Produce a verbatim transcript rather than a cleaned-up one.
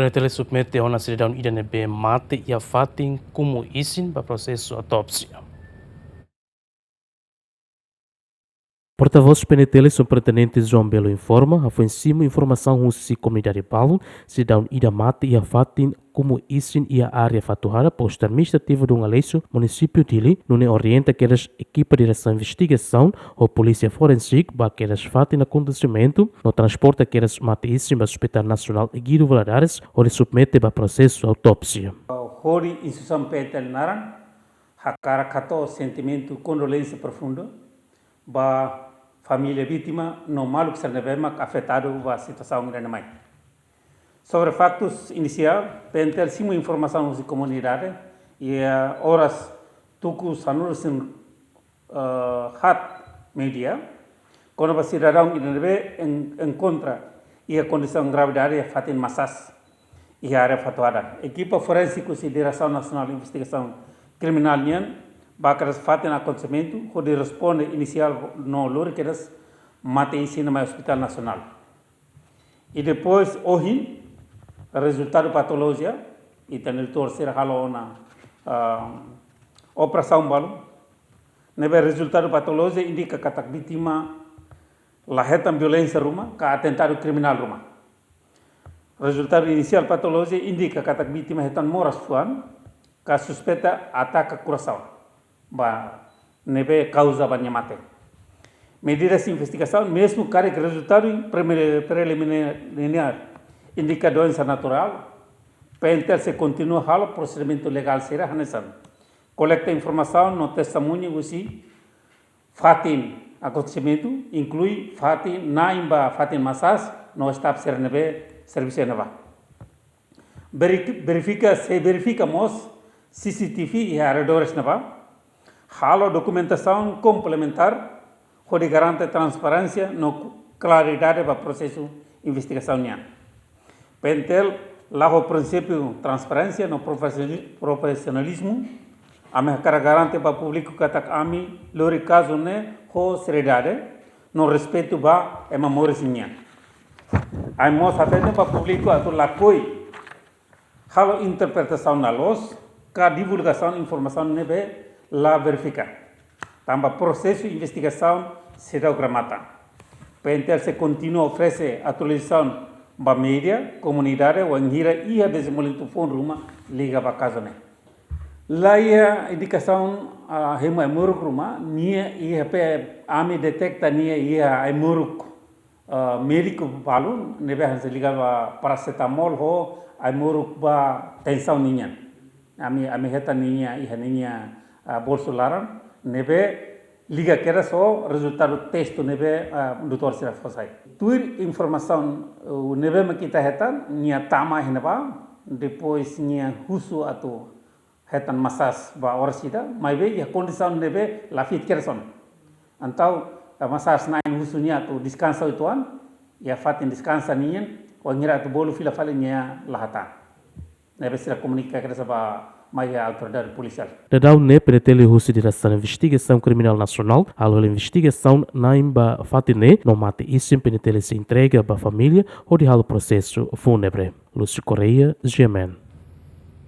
PNTL submete ona sidadaun ida ne'ebé mate iha fatin komu isin ba prosesu autópsia. Portavós PNTL Superintendente João Belo informa, hafoin simu informasaun husi komunidade balu, sidadaun ida mate iha fatin komu isin iha área Fatuhada, Postu Administrativu Dom Aleixo, Munisípiu Dili, nune'e orienta kedas ekipa Diresaun Investigasaun ho Polísia Forensik ba kedas fatin akontesimentu, no transporta kedas mate isin ba Hospital Nasionál Guido Valadares, hodi submete ba prosesu autópsia. Hodi instituisaun PNTL naran, hakarak hato'o sentimentu kondolénsia profundu ba família vítima no maluk sira ne'ebé mak afetadu ba situasaun ida-ne'e mai. Sobre faktus inisiál, PNTL simu informasaun husi komunidade iha oras tuku sanulu-resin, eh, haat meiudia, kona-ba sidadaun ida ne'ebé en-, enkontra iha kondisaun gravidade iha fatin Masas, iha área Fatuhada. Ekipa forénsiku husi Diresaun Nasionál Investigasaun Kriminál nian ba kedas fatin akontesimentu, hodi responde inisiál no lori kedas mate isin mai Hospital Nasionál. I depois, ohin, rezultadu patolojia, ita-nia doutór sira halo ona, ah, operasaun balu, ne'ebé rezultadu patolojia indika katak vítima la hetan violénsia ruma, ka atentadu kriminál ruma. Rezultadu inisiál patolojia indika katak vítima hetan moras fuan, ka suspeita ataka korasaun, ba ne'ebé kauza ba nia mate. Medidas investigasaun, mezmu karik rezultadu preme-, preliminár indika doensa naturál, PNTL sei kontinua halo prosedimentu legál sira hanesan kolekta informasaun no testemuña husi fatin akontesimentu, inklui fatin na'in ba fatin Masas no staf sira ne'ebé servisu iha ne'ebá. Veri-, verifika, sei verifika mós CCTV iha arredores ne'ebá. Halo dokumentasaun komplementár hodi garante transparénsia no klaridade ba prosesu investigasaun nian. PNTL la'o prinsípiu transparénsia no profesionali-, profesionalizmu, ami hakarak garante ba públiku katak ami lori kazu ne'e ho seriedade no respeitu ba ema moris nian. Ami mós hateten ba públiku atu lakohi halo interpretasaun la loos, ka divulgasaun informasaun ne'ebé la verifika. Tanba prosesu investigasaun seidauk remata. PNTL sei kontinua oferese atualizasaun ba média, komunidade, wainhira iha dezenvolvimentu foun ruma liga ba kazu ne'e. La iha indikasaun, ah, hemu ai-moruk ruma, nia iha pe ami deteta nia iha ai-moruk, ah, médiku balu, ne'ebé hanesan liga ba parasetamol ho ai-moruk ba tensaun nian. Ami, ami hetan ninia, iha ninia, ah, bolsu laran, ne'ebé liga kedas ho rezultadu testu ne'ebé, ah, doutór sira fó sai. Tuir informasaun, uh, ne'ebé mak ita hetan, nia tama iha ne'ebá, depois nia husu atu hetan Masas ba oras ida, maibé iha kondisaun ne'ebé la fit kedas ona. Entaun, eh, Masas na'in husu nia atu deskansa uitoan, iha fatin deskansa nian, wainhira atu bolu fila fali nia la hatán. Ne'ebé sira komunika kedas ba mai iha autoridade polisiál. Daudaun ne'e PNTL husi Diresaun Investigasaun Kriminál Nasionál halo hela investigasaun na'in ba fatin ne'e no mate isin PNTL sei entrega ba família hodi halo prosesu fúnebre. Lúcio Correia, GMN.